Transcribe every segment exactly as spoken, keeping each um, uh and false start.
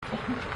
གཙོ་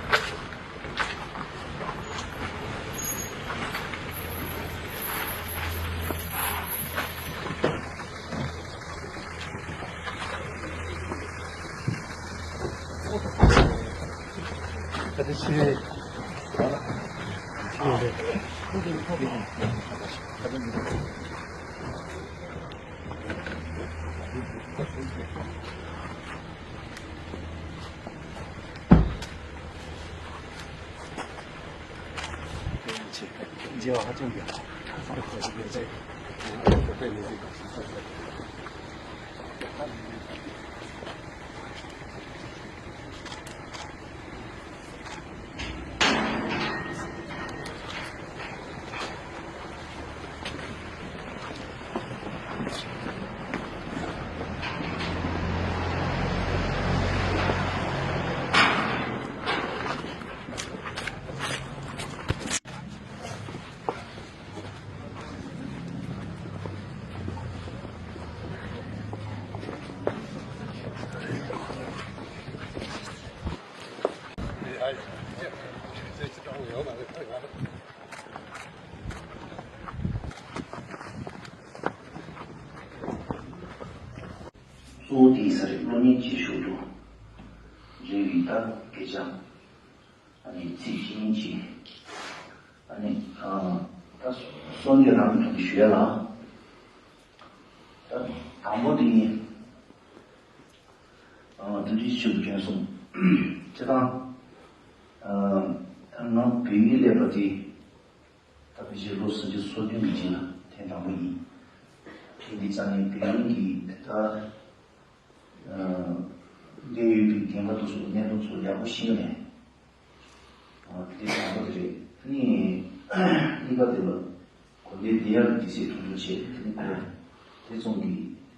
བོ་དེ་ཡིན་ས་རེད། སློབ་གཉེར་བྱེད་ཞོར་དུ་རེ་བའི་ད་སྐད་ཆ། ཨ་ནི་ཚིག་གཅིག་གཉིས་གཅིག་ཨ་ནི་ཨ་ད་གསུང་རྒྱུ་རང་གི་ཐོག་ནས་ཞུ་ཡ་ལ། ད་དང་པོ་དེ་ཨ་དེ་འདྲའི་ཆེད་དུ་དྲན་སོང་། སྤྱིར་བཏང་ཨ་ད་ང་བོད་ཡིག་སླེབས་པ་དེ། ད་ཕལ་ཆེར་ལོ་སུམ་ཅུ་སོ་བདུན་གྱི་རྗེས་ལ་ཐེངས་དང་པོ་ཡིན། དེ་འདི་རྩ་ནས་བོད་ཡིག་གི་ད་ཨ་འདིར་ཡོད་པའི་རྒན་པ་དེ་ཚོ་གནད་དོན་ཚོ་ཡག་པོ་ཤེས་ནས། ཨ་དེ་དང་པོ་དེ་རེད། ཨ་ནི་གཉིས་པ་དེ་ལ་གོ་བདེ་བདེ་ཡག་གི་དུས་ཚོད་ཐུང་ཐུང་བྱས། ཨ་ནི་ཁོ་དེ་ཙམ་གྱི་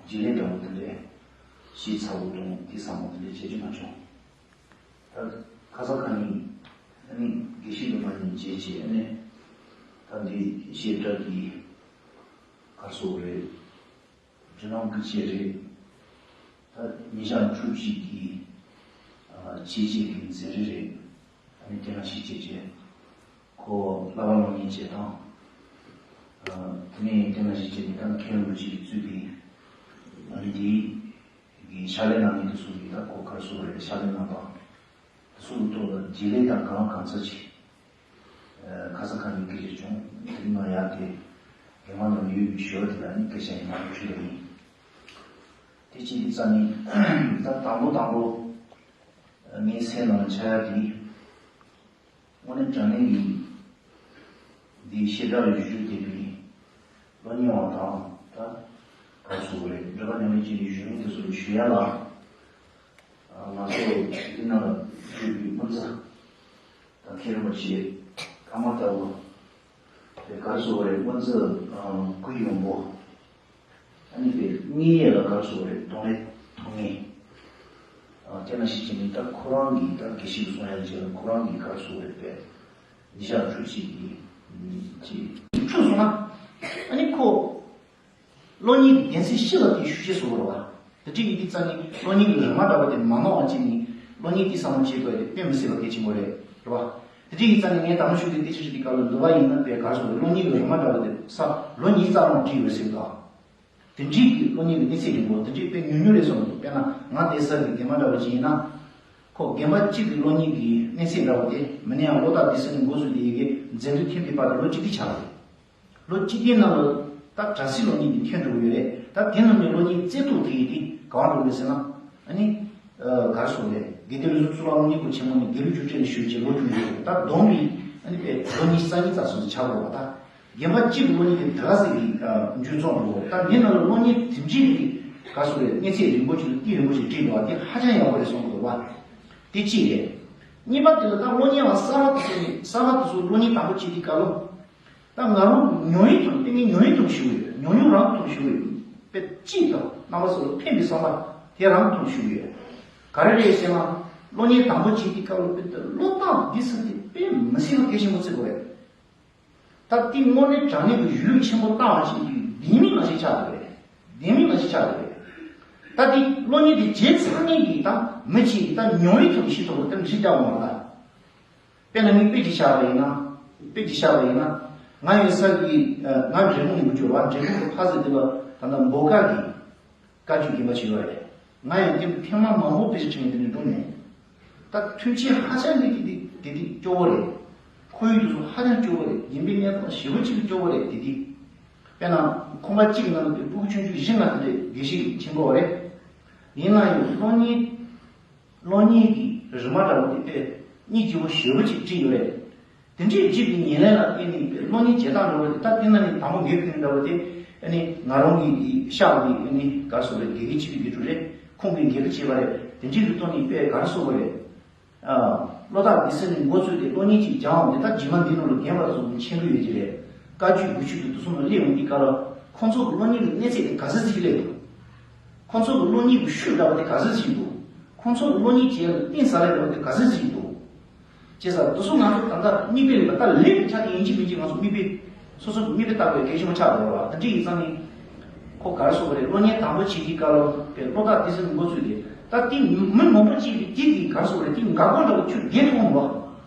རྗེས་ལས་འདྲ་བོ་དེ་འདྲས་ཤེས་ཚར་བོ་དང་དེ་བསམ་བློ་དེ་འདྲས་བྱེད་རྒྱུ་མ་བྱུང་། ད་ཁ་སང་ཁ་ཉིན་ཨ་ནི་དགེ་བཤེས་སློབ་མ་གཉིས་མཇལ་བྱས། ཨ་ནི་ད་འདི་བཤད་གྲྭ་གི་ག་རེ་ཟེར་དགོས་རེད། མགྲོན་ཁང་གི་ཆེད་རེད། ད་ཉིན་ཞག་ཕྲུགས་གཅིག་གི་ཨ་ཆེད་ཆེད་ཀྱི་མཛད་རིམ་རེད། ཨ་ནི་དེ་ལ་གཞི་བྱས་བྱས་ཁོ་བསླབ་པ་སློབ་གཉེར་བྱེད་སྟངས། ཨ་དེ་ནས་དེ་ལ་གཞི་བྱས་ནས་ད་མཁན་རིན་པོ་ཆེ་གིས་གཙོས་པའི་ཨ་ནི་དེའི་གི་ཕྱག་ལས་གནང་མཁན་དེ་ཚོ་གིས་ད་ཁོ་ག་རེ་ཟེར་དགོས་རེད། ཕྱག་ལས་གནང་སྟངས་དེ་ཚོ་གི་ཐོག་ལ་རྗེས་ལས་དང་གང་གང་ཚ་ཅིག་ཨ་ཁ་སང་ཁ་ཉིན་སྐད་ཆ་བྱུང་། དེ་རིང་ང་ཡར་དེ་རྒན་མ་ནང་ཡོད་པའི་ཞོར་དེ་ལ་ནི་སྐད་ཆ་ཡིན་ན་འཁྲུལ་པ་ཡིན། དེ་གཅིག་དེ་རྩ་ནི་ད་དང་པོ་དང་པོ་ངའི་སེམས་ནང་འཆར་ཡ་དེ། དངོས་གནས་དྲང་གནས་ཀྱི་འདི་བཤད་གྲྭ་ལ་བཞུགས་བསྡད་པའི་སློབ་གཉེར་བ་དང་། ད་ག་རེ་ཟེར་དགོས་རེད། འབྲེལ་བ་མཉམ་ལས་ཅན་གྱི་བཞུགས་མཁན་དེ་ཚོ་ལ་ཞུ་ཡ་ལ། ང་ཚོ་འདི་ནང་ལ་བཞུགས་པའི་སྔོན་རྩིས་དང་མཁན་རིན་པོ་ཆེ་ཀརྨ་ལྟ་བུ་དེ་ག་རེ་ཟེར་དགོས་རེད། སྔོན་རྩིས་སྐུ་ཡི་དབང་པོ། ཨ་ནི་དེ་གཉིས་ཡས་ལ་ག་རེ་ཟེར་དགོས་རེད། གདོང་ལེན་ཐུབ་ངེས། ཨ་དེ་ནང་བཞིན་བྱས་ནས་ད་ཁོ་རང་གིས་ད་དགེ་བཤེས་ཀྱི་གསུང་ཡ་བྱས་ལ་ཁོ་རང་གིས་ག་རེ་ཟེར་དགོས་རེད་པས། ཉིན་ཞག་ཕྲུགས་གཅིག་གི་ཅིག་ཕྲུགས་སོང་ན། ཨ་ནི་ཁོ་སློབ་གཉེར་གྱི་སྡེ་ཚན་བཞི་ལ་དེ་ཞུ་ཞེས་ཟེར་དགོས་རེད་བ། དེ་འདྲ་ཡིན་དུས་རྩ་ནས་སློབ་གཉེར་གྱི་རིག་མ་འདྲ་བ་དེ་མ་ནོར་བ་བྱས་ནས་སློབ་གཉེར་དེ་བསམ་བློ་བྱེད་དགོས་དེ་དཔེ་མི་སྲིད་པ་གལ་ཆེན་པོ་རེད། རེད་བ། དེ་འདྲ་ཡིན་ཙང་ནས་ངས་ད་ནང་བཞིན་དུ་དེ་ཆ་ཞིག་དེ་ག་ལ་འདུལ་བ་ཡིན་ན་པའི་གར་སོང་བའི་སློབ་གཉེར་གྱི་རིག་མ་འདྲ་བ་དེ་ས་ལོ་ཉིས་རྩ་རང་བྲིས་ཡོད་ཟེར་གི་འདུག་དེ་འདྲའི་གི་སློབ་གཉེར་གྱི་གནས་ཚད་རིང་པོ་དེ་འདྲའི་དཔེ་ཉུང་ཉུང་རེད་བསམ་གི་འདུག་དཔེར་ན་ང་དེ་ས་གི་རྒན་མ་འདྲ་བ་ཅིག་ཡིན་ན། ཁོ་རྒན་པ་གཅིག་གི་སློབ་གཉེར་གྱི་གནས་ཚད་འདྲ་བ་དེ་མི་ནས་ཡང་བློ་ཐག་དེ་ས་ནས་འགོ་བཟུང་དེ་ཡི་གེ་མཛད་འདུན་ཐེབས་པའི་བར་དུ་ལོ་གཅིག་དེ་ཆགས་རེད། ལོ་གཅིག་དེའི་ནང་ལ་ད་གྲྭ་སའི་སློབ་གཉེར་དེ་ཐོན་འགྲོ་གི་ཡོད་རེད། ད་དེ་རྣམས་ནས་སློབ་གཉེར་རྩེ་གཏོགས་དེ་ཡི་དེ་གང་འགྲོ་གི་ཟེར་ན། ཨ་ནི། ག་རེ་ཟེར་དགོས་རེད། དགེ་ལྡན་ལུགས་གསུམ་གཙུག་ལག་སློབ་གཉེར་ཁང་ཆེན་མོ་ནས་དགེ་ལུགས་རྒྱུགས་སྤྲོད་ནས་ཞུས་རྗེས་ལོ་བཅུ་ཡོད་རེད། ད་བསྡོམས་པས་ཨ་ནི་དཔེ་ལོ་ཉི་ཤུ་རྩ་གཉིས་རྩ་གསུམ་ཆགས་འགྲོ་བ། ད་རྒན་པ་གཅིག་གི་སློབ་གཉེར་དེ་ད་ག་ཟེ་གི་མཇུག་རྫོགས་འགྲོ་བ། ད་འདི་ནང་ལ་སློབ་གཉེར་དེ་འདྲའི་གི་ག་རེ་ཟེར་དགོས་རེད། གནས་ཚད་རིང་པོ་ཅིག་ལ་ཏིག་རིང་པོ་ཞིག་བྲིས་འདུག་བ། དེ་ཧ་ཅང་ཡག་པོ་རེད་བསམ་གི་འདུག་བ། དེ་གཅིག་རེད། གཉིས་པ་དེ་ལ་ད་སློབ་གཉེར་བ་གསར་པ་དེ་ཚོ་ནས་གསར་པ་དེ་ཚོ་སློབ་གཉེར་དང་པོ་བྱེད་དུས་སྐབས་ལ། ད་ང་རང་ཉུང་ཉུང་ཐོག་ནས་ཉུང་ཉུང་ཐོག་ཞུ་གི་ཡོད། ཉུང་ཉུང་རང་ཐོག་ཞུ་གི་ཡོད། དཔེ་གཅིག་དང་རྣམ་པ་ཚོ་ལ་ཕན་པའི་བསམ་པ་དེ་རང་ཐོག་ཞུ་གི་ཡོད། ག་རེ་རེད་ཟེར་ན། སློབ་གཉེར་དང་པོ་བྱེད་དུས་སྐབས་ལ་དཔེ་ད་བློ་ཐག་འདི་ཟེར་དེ་དཔེ་མི་སྲིད་པ་གལ་ཆེན་པོ་བརྩི་དགོས་རེད། ད་དེ་དངོས་གནས་དྲང་གནས་ཀྱི་ཡུལ་ཆེན་པོ་བཏང་བ་ཞིག་གི་ལྡེ་མིག་ནང་བཞིན་ཆགས་འདུག་རེད། ལྡེ་མིག་ནང་བཞིན་ཆགས་འདུག་རེད། ད་དེ་སློབ་གཉེར་དེ་བྱས་ཚར་མཁན་གྱི་ད་མི་གཅིག་གིས་ད་ཉུང་བའི་ཐོག་ནས་ཤེས་ཐུབ་པ་དེ་འདྲ་ཞིག་རྒྱག་འོང་བ་ལ། དཔེར་ན་ངས་དཔེ་ཅིག་བཞག་པ་ཡིན་ན། དཔེ་ཅིག་བཞག་པ་ཡིན་ན། ང་ཡོད་ས་གི་ཨ་ང་འབྲས་སྤུངས་ཡིན་པ་བརྗོད་པ། འབྲས་སྤུངས་ཀྱི་ཕ་ཟེར་དེ་ལ་ད་ལྟ་འབོ་དཀར་གྱི་བཀའ་བརྒྱུད་རྒན་པ་ཞིག་ཡོད་རེད། ང་ཡང་དེ་ཐེངས་མ་མང་པོ་དཔེ་ཆ་ཁྲིད་མཁན་དེ་ནས་འགྲོ་མྱོང་། ད་མཐུན་རྐྱེན་ཧ་ཅང་གི་དེ་དེ་དེ་སྐྱོ་བོ་རེད། ཁོར་ཡུག་དེ་ཚོ་ཧ་ཅང་སྐྱོ་བོ་རེད། ཡིན་པའི་གནས་སྟངས་ཞེ་པོ་ཅིག་སྐྱོ་བོ་རེད་དེ་དེ། དཔེར་ན་ཁང་པ་གཅིག་ནང་ལ་དེ་སྤུ་གུ་ཆུང་ཆུང་བཞི་ལྔ་དེ་འདྲ་དགེ་བཤེས་ཀྱི་ཆེན་པོ་རེད། ཡིན་ན་ཡང་སློབ་གཉེར། སློབ་གཉེར་གྱི་རིམ་པ་འདྲ་བོ་དེ་དཔེ་སྙིང་རྗེ་པོ་ཞེ་པོ་ཅིག་བསྒྲིགས་ཡོད་རེད། དེ་འདྲའི་བསྒྲིགས་པའི་ཉེར་ལེན་ལ་བརྟེན་ནས་དཔེ་སློབ་གཉེར་བྱེད་སྟངས་འདྲ་བོ་དེ། ད་དེ་ན་ནི་དང་པོ་འགན་ཁུར་འདྲ་བོ་དེ་ཨ་ནི་ང་རང་གི་གི་ཤག་གི་ཨ་ནི་ག་རེ་ཟེར་དགེ་རྒན་སྤྱི་པའི་དགེ་ཕྲུག་རེད། ཁོང་གིས་འགན་ཁུར་བྱས་པ་རེད། དེ་འདྲའི་གི་ཐོག་ནས་དཔེ་ག་རེ་ཟེར་དགོས་རེད། ཨ། བློ་ཐག་འདི་ཟིན་ནས་འགོ་བཙུགས་ཏེ་སློབ་གཉེར་ཅིག་སྦྱངས་པ་དེ། ད་རྗེས་མ་འདི་ནང་ལ་རྒན་པ་ཚོ་མཁྱེན་གྱི་ཡོད་ཀྱི་རེད། བཀའ་བརྒྱུད་དགུ་བཅུ་དེ་དེ་ཚོ་ནང་སླེབས་ཡོང་དུས་སྐབས་ལ་ཁོང་ཚོ་གི་སློབ་གཉེར་གྱི་གནས་ཚད་དེ་ག་ཚོད་ཅིག་སླེབས་འདུག་ཁོང་ཚོ་གི་སློབ་གཉེར་གྱི་ཤུགས་འདྲ་བ་དེ་ག་ཚོད་ཅིག་འདུག་ཁོང་ཚོ་གི་སློབ་གཉེར་བྱེད་ཡག་གི་གཏིང་ཟབ་ལེ་འདྲ་བ་དེ་ག་ཚོད་ཅིག་འདུག་བྱས་ཙང་དེ་ཚོ་ང་ཚོ་ད་ལྟ་མིག་དཔེ་ལ་ད་ལེགས་པའི་ཆ་དེ་ཡིན་གཅིག་མིན་གཅིག་ང་ཚོ་མིག་དཔེ། སོ་སོ་མིག་དཔེ་ལྟ་དགོས་གལ་ཆེན་པོ་ཆགས་འགྲོ་བ། དེ་འདྲ་ཡིན་ཙང་ནི། ཁོ་ག་རེ་ཟེར་དགོས་རེད། སློབ་གཉེར་དང་པོ་བྱེད་དུས་སྐབས་ལ་དཔེ་བློ་ཐག་དེ་ཟིན་འགོ་ཚུགས་ཏེ། ད་དེ་མི་མང་པོ་གཅིག་གིས་དེ་གི་ག་རེ་ཟེར་དགོས་རེད། དེ་འགག་སྒོ་འདྲ་བོ་ཁྱོད་བརྒལ་ཐུབ་མ་རེད།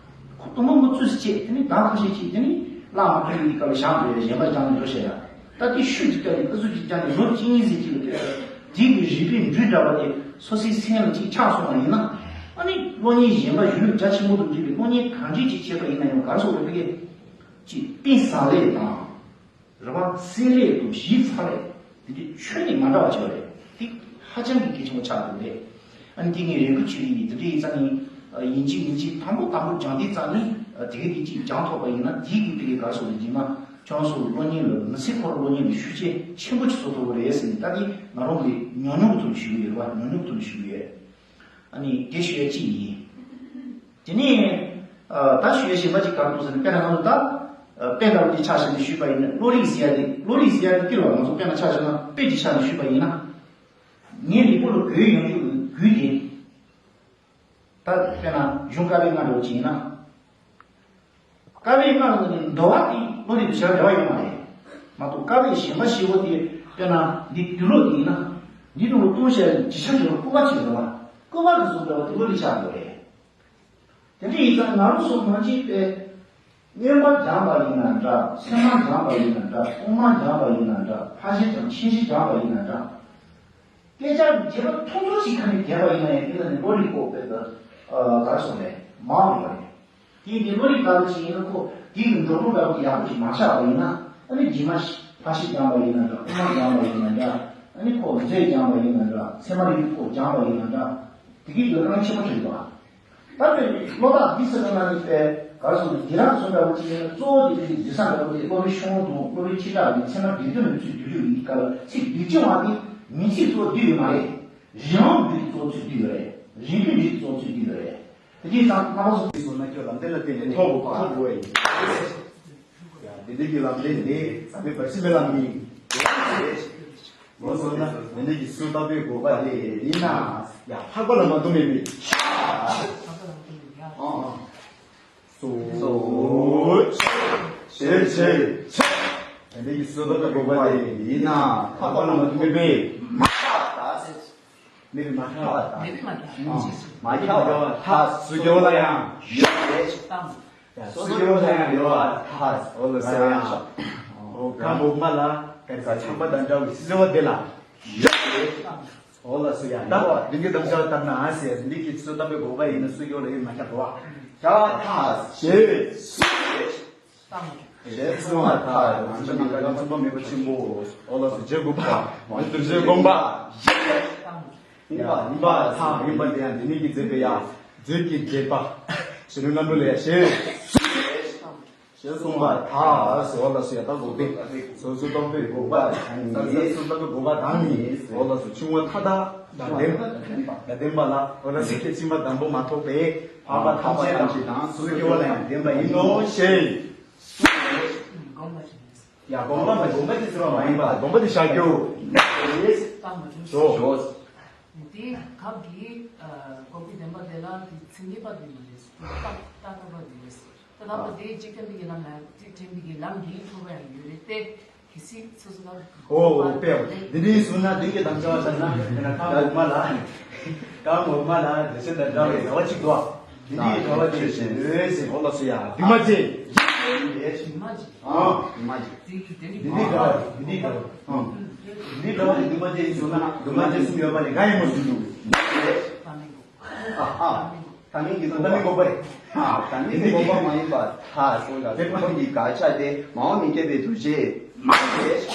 ཁོ་དང་པོ་འགོ་ཚུགས་སུ་བྱེད། དེ་ནི་ཟླ་ཁ་ཤས་ཅིག་དེ་ནི་བླ་མ་ཁྲིད་ཡོང་དུས་སྐབས་ལ་བཞག་འགྲོ་ཡ། གཞན་པ་སྦྱང་ནས་འགྲོ་བྱས་ཡ། ད་དེ་ཤུགས་ཀྱིས་བསྐྱངས་ནས་ཨུ་ཚུགས་ཀྱིས་བསྐྱངས་ནས་ལོ་གཅིག་གཉིས་ཙམ་ཅིག་ལ་དེ་གི་རིག་པའི་འགྲོས་འདྲ་བ་དེ་སོ་སོའི་སེམས་ལ་ཅིག་ཆགས་སོང་བ་ཡིན་ན། ཨ་ནི་སློབ་གཉེར་གཞན་པ་གཞུང་ལུགས་རྒྱ་ཆེན་པོ་དང་འབྲེལ་བའི་སློབ་གཉེར་གང་འདྲ་ཅིག་བྱེད་པ་ཡིན་ན་ཡང་ག་རེ་ཟེར་དགོས་རེད། ཕ་གི་ཅིག་གཏིང་ཟབ་ལེ་དང་། རེད་བ། སེམས་ལས་དང་གཞི་ཚང་ལས་དེ་འདྲའི་ཁྱོན་ནས་མ་འདྲ་བ་བྱས་པ་རེད། དེ་ཧ་ཅང་གི་གལ་ཆེན་པོ་ཆགས་འདུག་རེད། ཨ་ནི་དེ་ངས་རེ་སྐུལ་བྱེད་ཀྱི་ཡིན། དེ་འདྲ་ཡིན་ཙང་ནི་ཡིན་གཅིག་མིན་གཅིག་དང་པོ་དང་པོ་སྦྱང་དུས་ཙང་ནི་དེ་ག་དེ་གཅིག་སྦྱང་ཐུབ་པ་ཡིན་ན། དེ་གི་དེ་གའི་ག་རེ་ཟེར་དགོས་རེད། རྗེས་མ་ཁྱོད་ཚོ་སློབ་གཉེར་ལ་མི་ཚེ་འཁོར་སློབ་གཉེར་ལ་ཤུགས་རྐྱེན་ཆེན་པོ་ཅིག་བཟོ་ཐུབ་ཀྱི་རེད་ཟེར་ནས། ད་དེ་ང་རང་གི་ཉམས་མྱོང་གི་ཐོག་ནས་ཞུ་གི་ཡོད། རེད་བ། ཉམས་མྱོང་གི་ཐོག་ནས་ཞུ་གི་ཡོད། ཨ་ནི་དེ་ཞུ་ཡ་གཅིག་ཡིན། དེ་ནས་ཨ་ད་ཞུ་ཡ་གཞན་པ་ཅིག་ག་རེ་འདུག་ཟེར་ན། དཔེར་ན་ང་ཚོ་ད་ཨ་དཔེ་འདྲ་བོ་ཅིག་ཆ་བཞག་ནས་ཞུས་པ་ཡིན་ན། བློ་རིག་ཟེར་ཡ་དེ། བློ་རིག་ཟེར་ཡ་དེ་དཀྱིལ་ལ་ང་ཚོ་དཔེར་ན་ཆ་བཞག་ན། དཔེ་ཅིག་ཆ་ནས་ཞུས་པ་ཡིན་ན། ངའི་ལུས་པོ་ལ་འགོས་ཡོང་རྒྱུ་གི་རྒྱུ་དེ། ད་དཔེར་ན་གཞུང་ཀ་བའི་ལྔ་འདྲ་བོ་ཅིག་ཡིན་ན། ཀ་བའི་ལྔ་ལ་ནི་འདུ་བ་དེ་བློ་རིག་དང་ཞེ་དྲག་འབྲེལ་བ་ཡོད་མ་རེད། མ་གཏོགས་ཀ་བའི་ཞེན་པ་ཞེ་པོ་དེ། དཔེར་ན་འདི་དུག་ལོག་དེ་ཡིན་ན། འདི་ནང་ལ་གཏོང་བྱས་ལ་བརྗིད་ཆགས་ཡོད་པ་སྐུད་པ་ཅིག་རེད་བ། སྐུད་པ་གི་བཟོ་འདྲ་བ་དེ་བློ་རིག་ཆགས་ཡོད་རེད། དེ་འདྲ་ཡིན་ཙང་ང་རང་ཚོ་མ་གཅིག་པས་མངོན་པ་སྦྱངས་པ་ཡིན་ན་འདྲ། ཚད་མ་སྦྱངས་པ་ཡིན་ན་འདྲ། དབུ་མ་སྦྱངས་པ་ཡིན་ན་འདྲ། ཕར་ཕྱིན་དང་ཕྱིན་ཅི་སྦྱངས་པ་ཡིན་ན་འདྲ། སྐད་ཆ་བརྗེད་པ་ཐུང་ཐུང་ཞིག་ཁ་ནས་བརྒྱབ་པ་ཡིན་ན་ཡང་། དེ་ལ་ནི་བློ་རིག་པོ་དཔེ་ད་ག་རེ་ཟེར་དགོས་རེད། མང་བ་ཡོད་རེད། དེ་ཡིན་དུས་བློ་རིག་ལྟ་བུ་ཞིག་ཡིན་ན། ཁོ་དེ་གི་འགྲོ་ལུགས་ལྟ་བུ་དེ་ཡག་པོ་ཞིག་མ་ཆགས་པ་ཡིན་ན། ཨ་ནི་རྗེས་མ་ཕར་ཕྱིན་སྦྱངས་པ་ཡིན་ན་འདྲ། དབུ་མ་སྦྱངས་པ་ཡིན་ན་འདྲ། ཨ་ནི་ཁོ་མཛོད་སྦྱངས་པ་ཡིན་ན་འདྲ། ཚད་མ་རིག་པའི་སྐོར་སྦྱངས་པ་ཡིན་ན་འདྲ། དེ་གི་ལ་དཀའ་ངལ་ཆེན་པོ་འཕྲད་ཀྱི་འདུག་ཨ། ད་དཔེ་བློ་ཐག་འདི་ཟེར་ན་ནི། དཔེ་ག་རེ་ཟེར་ན། དེ་རང་བཟོ་འདྲ་བོ་ཅིག་ཡིན་ན། གཙོ་བོ་དེ་དེ་ནི་འཛིན་ས་འདྲ་བོ་དེ། སློབ་དཔོན་ཆུང་ངུ་དང་སློབ་དཔོན་ཆེ་དྲགས་ནས་ཚད་མ་སྡིག་ཏོ་ནས་ཚུར་བསྡུ་རྒྱུ་ཡིན་སྐབས་ལ། ཚིག་སྡིག་ཅན་བ་དེ་མིང་ཚིག་གཙོ་བོ་བསྡུས་ཡོད་མ་རེད། རིང་བ་འདི་གཙོ་བོ་ཚུར་བསྡུས་ཡོད་རེད། རིང་པོ་འདི་གཙོ་བོ་ཚུར་བསྡུས་ཡོད་རེད། དེ་དུས་ཙང་རྣམ་པ་ཚོ། དེ་སོང་ན་ཁྱོད་ལམ་སྟོན་ལ་བརྟེན་ནས་ཐོབ་དགོས་པ། ཐོབ་དགོས་ཡིན། ཡ། འདི་འདྲ་གི་ལམ་སྟོན་འདི་ཟམ་པའི་བར་ཆད་མེད་ལམ་ཡིན། ལོ་སོང་ན་འདི་འདྲ་གི་སུ་ལྟ་བུའི་དགོས་པ་དེ་ཡིན་ན། ཡ། འཕགས་པ་ལ་མ་ཐུག་མེད་པའི། ཨ་ཨ། སོ། ཆེ་ཆེ་ཆེ། འདི་འདྲ་གི་སུ་ལྟ་བུའི་དགོས་པ་དེ་ཡིན་ན། འཕགས་པ་ལ་མ་ཐུག་མེད་པའི། མ་ཐག་ད་ཟེར། མེད་པའི་མ་ཐག་པ་དང་། མེད་པའི་མ་ཐག་པ། མ་ཐག་པ་ཐག་སུ་སྐྱོ་ལ་ཡང་ཡོད་རེད། ཡ། སུ་སྐྱོ་ལ་ཡང་ཡོད་པ་ཐག་འོ་ལ་ཟེར་ཡང་། འོ་གང་འོག་མ་ལ་ག་ས་ཆམ་པ་དང་འདྲ་བའི་སྲིད་པ་དེ་ལ་ཡོད་རེད། འོ་ལ་སུ་ཡང་ད་བ་འདི་གི་དམ་བཅའ་ལྟར་ན་ཟེར། འདི་གི་སུ་ལྟ་བུའི་དགོས་པ་ཡིན་ན། སུ་སྐྱོ་ལ་ཡོད་མ་ཐག་པ། ཐག་ཐག་ཞེས་སུ་རེད། ཞེས་གསུངས་པ་ཐག་རང་ཅག་ནམ་མཁའ་ལ་མཚུངས་པ་མེད་པ་ཆེན་པོ། འོ་ལགས་སོ། རྗེ་དགོངས་པ་མ་གཏོགས་རྗེ་དགོངས་པ་ཡིན་པ་ཡིན་པ་ཐག་ཡིན་པ་དེ་ཡང་འདི་ཉིད་ཀྱིས་མཛད་པའི་ཡང་མཛོད་ཀྱི་མཛད་པ་གཞོན་ནུ་རྣམ་གྲོལ་ལ་ཡང་ཞེས་ཞེས་གསུངས་པ་ཐག་ཟེར། འོ་ལགས་སོ། ཡ་ད་འགོག་པའི་སོ་སོ་སྟོང་པའི་དགོངས་པ་དང་ནི། སོ་སོ་སྟོང་པའི་དགོངས་པ་དང་ནི། འོ་ལགས་སོ། ཆུང་བ་མཐའ་དག་དང་ལྡན་པ་ལ། འོ་ལགས་སོ། སྐད་ཅིག་མ་དང་པོ་མ་ཐོགས་པའི་འཕགས་པ་ཐམས་ཅད་དང་། སུ་སྐྱོ་བ་ལ་ཡང་ལྡན་པ་ཡིན་ནོ་ཞེས། དགོངས་པ་ཞིག་ཡིན། ཡ། དགོངས་པ་མ། དགོངས་པ་དེ་ཟེར་བ་མ་ཡིན་པ། དགོངས་པ་དེ་བཞག་རྒྱུ། ཞོག་དེ་སྐབས་ཀྱི་ཨ་འགོག་པའི་བདེན་པ་དེ་ལ་དེ་ཚིག་ངེས་པ་དེ་མ་རེད། རྟག་རྟག་པ་དེ་རེད། ད་ལྟ་བ་དེ་འཇིག་རྟེན་པའི་ལམ་ལ། འཇིག་རྟེན་པའི་ལམ་གྱིས་ཐོབ་པ་ཡང་ཡོད་རེད་དེ། གལ་སྲིད་སོ་སོ་ལ། ཨོ་ཨོ་དཔེ། འདི་འདྲའི་གསུངས་ན། འདི་གི་དམ་བཅའ་བ་ལྟར་ན། དཔེར་ན་གང་འོག་མ་ལ། གང་འོག་མ་ལ་འདི་ཚོ་དང་འདྲ་བའི་རེ་བ་གཅིག་འདུག་འདི་འདྲའི་འདྲ་བ་ཅན་ཞེས་འདོད་ཟེར། འོ་ལགས་སོ་ཡ། འདུས་མ་བྱས། འདུས་མ་བྱས། ཨ། འདུས་མ་བྱས། འདི་འདྲའི་འདྲ་བ་འདི་འདྲའི་འདྲ་བ། ཨ། འདི་འདྲའི་འདྲ་བ་ཅན་འདུས་མ་བྱས་ཡིན་ཟེར་ན་འདུས་མ་བྱས་གསུམ་ཡོད་པ་ལས་གང་ཡིན་མོ་གསུམ་འདུག་ཨ་ཨ། ད་མིན་གྱི་ད་མིན་གོ་པ་རེད། ཨ། ད་མིན་གྱི་གོ་པ་མ་ཡིན་པ་ད་སོ་ལ་དེ་ཁོང་གི་དགག་བྱ་དེ་མ་འོངས་པའི་སྐྱེས་པའི་འདུ་བྱེད་མ་ཡིན་པས།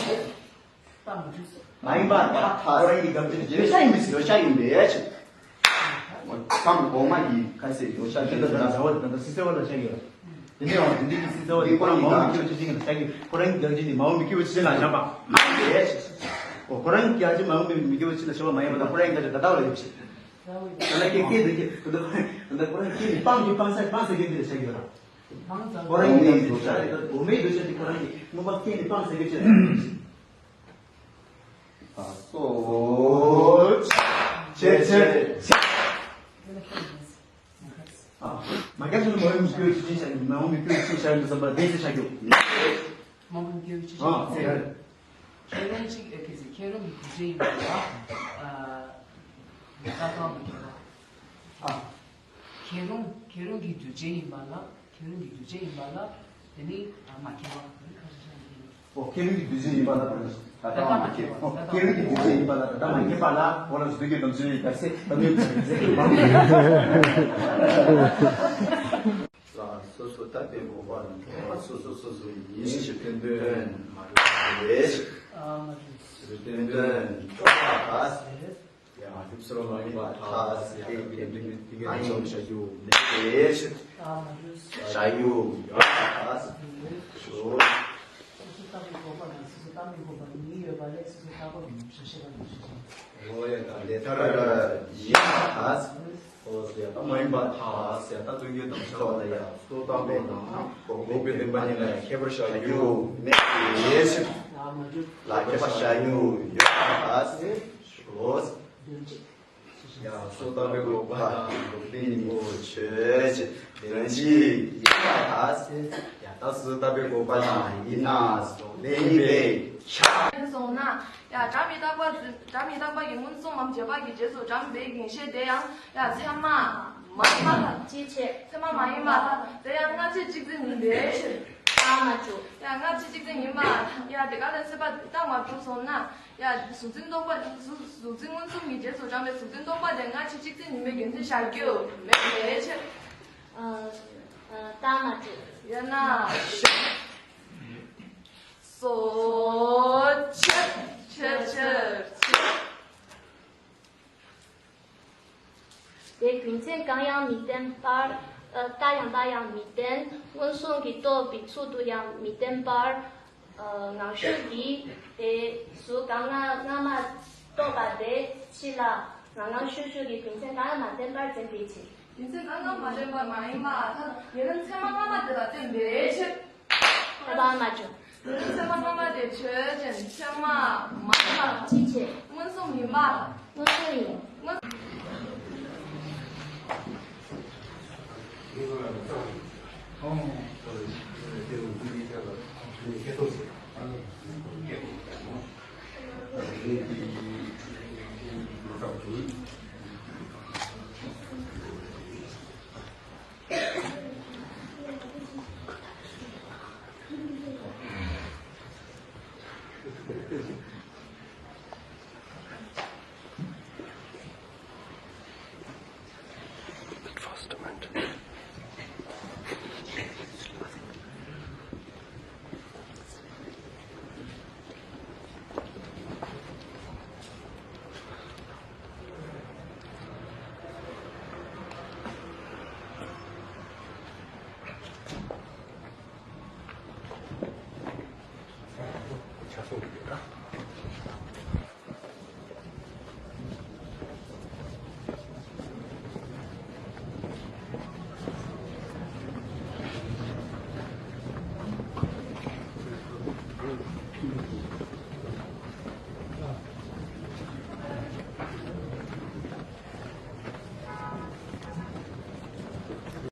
མ་ཡིན་པ་ད་ཁོ་རང་གི་དགག་བྱ་བརྗོད་བྱ་ཡིན་པས་བརྗོད་བྱ་ཡིན་པས། ཀམ་འོག་མ་གི་ཁ་ཟེར་བརྗོད་བྱ་དེ་ལ་ད་བྱ་བ་དེ་ད་སི་སེ་བ་ལ་ཆགས་ཡོད། དེ་ནས་འོང་དེ་འདི་གི་སི་སེ་བ་དེ་ཁོ་རང་མ་འོངས་པའི་སྐྱེ་བ་ཅི་ཅིག་ལ་ཆགས་ཀྱི། ཁོ་རང་གི་དགག་བྱ་དེ་མ་འོངས་པའི་སྐྱེ་བ་ཅི་ཅིག་ལ་བཞག་པ། འོ་ཁོ་རང་གི་དགག་བྱ་མ་འོངས་པའི་སྐྱེ་བ་ཅི་ལ་བཞག་པ་མ་ཡིན་པ་ད་ཁོ་རང་གི་དགག་བྱ་ད་ལྟ་བ་ལ་ཡོད་ཅིག་ད་ལ་སྐད་སྐད་དེ་སྐད་དེ་ད་ཁོ་རང་གི་སྤང་གི་སྤང་ས་སྤང་ས་སྐད་དེ་ལ་ཆགས་ཡོད་ར། ཁོ་རང་གི་དགག་བྱ་དེ་འོག་མའི་དགག་བྱ་དེ་ཁོ་རང་གི་མངོན་པ་སྐད་ནི་སྤང་ས་སྐད་ཆ། ཨ་སོ། ཆེ་ཆེ། ཨ། མ་སྐྱར་སོང་ན་མ་འོངས་མི་སྐྱོ་ཅི་ཅི་བྱ་མ་འོངས་མི་སྐྱོ་ཅི་བྱ་ཡོད་བསམ་པ་དེ་ཚེ་བྱ་རྒྱུ། མ་འོངས་མི་སྐྱོ་ཅི་ཅི་ཨ་ཚེ་ར། ཁྱེད་རང་གཅིག་ཨེ་ཁེ་ཚེ་ཁྱེད་རང་གི་དུས་ཆེན་ཡིན་པ་ལ། ཨ། ད་གང་མ་ཁྱེད་རང་། ཨ། ཁྱེད་རང་ཁྱེད་རང་གི་དུས་ཆེན་ཡིན་པ་ལ། ཁྱེད་རང་གི་དུས་ཆེན་ཡིན་པ་ལ། དེ་ནི་ཨ་མ་ཁྱེད་རང་གི་ཁ་ཤས་ཤ་ཡིན། ཨོ་ཁྱེད་རང་གི་དུས་ཆེན་ཡིན་པ་ལ་ད་ལྟ་མ་ཁྱེད། ཨོ་ཁྱེད་རང་གི་དུས་ཆེན་ཡིན་པ་ལ་ད་ལྟ་མ་ཁྱེད་པ་ལ་འོ་ལ་བཟོ་གི་དམ་ཚུལ་ཡིན་ད་སེ་ད་ནི་ཚེ་ཚེ་མང་། ལ་སོ་སོ་ལྟ་བའི་དགོས་པ་ལ་འགྲོ་བ་སོ་སོ་སོ་སོ་ཡིན་ཞེས་བསྟན་དོན་མ་རེད། ཨ་མ་རེད། ཞེས་བསྟན་དོན་འགྲོ་བ་ད་ཟེར། ཡང་སྒྲུབ་ཟེར་བ་མ་ཡིན་པ་ཐ་ཟེར་ཏེ་དེ་འདི་འདི་ག་ཅུང་བྱ་རྒྱུ་མེད་དེ་བྱ་རྒྱུ་ཡོད་པ་ཐ་ཟེར་ཞུ། སོ་སོ་ལྟ་བུའི་དགོས་པ་ནི་སོ་སོ་ལྟ་བུའི་དགོས་པ་ནི་ཡོད་པ་ལས་སོ་སོ་ལྟ་བུ་མི་ཞེས་པ་ནི་ཞེས་བྱ། འོ་ཡ་ད་ལས་ཐ་ར་ར་ཡིན་པ་ཐ་ཟེར། འོ་ཡ་ད་མ་ཡིན་པ་ཐ་ཟེར་ད་དོན་རྒྱུ་དང་བྱ་བ་ལ་ཡ་སོ་ལྟ་བུའི་ནང་འགོག་པའི་བདེན་པ་ཉིད་ལ་ཁྱད་པར་བྱ་རྒྱུ་མེད་དེ་ཞེས། ལ་ཁྱད་པར་བྱ་རྒྱུ་ཡོད་པ་ཐ་ཟེར་ཞུ། ཡང་སོ་ལྟ་བུའི་དགོས་པ་དང་འགོག་པའི་ཉིང་པོ་ཆོས་ཅན། དོན་གཅིག་ཡིན་པར་ཐལ། ཡང་ད་སོ་ལྟ་བུའི་དགོས་པ་དང་ཡིན་ན་སོ་ལྟ་ཡིན་པས་ཁྱབ། སོང་ན་ཡང་སྒྲ་མི་རྟག་པ་སྒྲ་མི་རྟག་པ་གི་མངོན་སུམ་མམ་བྱས་པ་གི་རྗེས་སུ་འབྲངས་པའི་ངེས་ཤེས་དེ་ཡང་ཡང་ཚད་མ་མ་ཡིན་པར་ཐལ། ཅི་བྱེད། ཚད་མ་མ་ཡིན་པར་ཐལ། དེ་ཡང་སྔ་ཕྱི་གཅིག་མཚུངས་ཡིན་པའི་ཕྱིར། ཨ་མ་ཅོ། ཡང་སྔ་ཕྱི་གཅིག་མཚུངས་ཡིན་པར་ཐལ། ཡང་དེ་ག་ལ་སྲིད་པ་རྟགས་མ་གྲུབ་སོང་ན། ཡ། གཟུགས་འཛིན་རྟོག་པ། གཟུགས་གཟུགས་འཛིན་མངོན་སུམ་གྱི་རྗེས་སུ་འབྲངས་པའི་གཟུགས་འཛིན་རྟོག་པ་དེ་སྔ་ཕྱི་གཅིག་མཚུངས་ཡིན་པའི་རྒྱུ་མཚན་བཞག་རྒྱུ་མེད་པའི་ཕྱིར། ཨ། ཨ། རྟགས་མ་གྲུབ། ཡང་ན། སོ། ཆེར་ཆེར་ཆེར་ཆེར། དེ་རྒྱུ་མཚན་གང་ཡང་མི་བསྟན་པར། ཨ། རྟགས་ཡང་དག་ཡང་མི་བསྟན། མངོན་སུམ་གྱིས་རྟོགས་པའི་ཚུལ་དུ་ཡང་མི་བསྟན་པར། ཨ། ངང་ཤུགས་ཀྱིས་དེ་གཟུགས་གང་སྔ་སྔ་མ་རྟོགས་པ་དེ་ཕྱི་ལ་ངང་ངང་ཤུགས་ཤུགས་ཀྱིས་རྒྱུ་མཚན་གང་ཡང་མ་བསྟན་པར་བརྩམས་པའི་ཕྱིར། རྒྱུ་མཚན་གང་ཡང་མ་བསྟན་པར་མ་ཡིན་པར་ཐལ། ཡུན་རིང་ཚད་མ་སྔ་མ་དེ་ལ་བརྟེན་པའི་ཕྱིར། ཨ་མ་བྱུང་། ཚད་མ་སྔ་མ་དེ་ཆོས་ཅན། ཚད་མ་མ་ཡིན་པ་དང་། ཅི་བྱེད། མངོན་སུམ་ཡིན་པ་དང་། མངོན་སུམ་ཡིན། མངོན།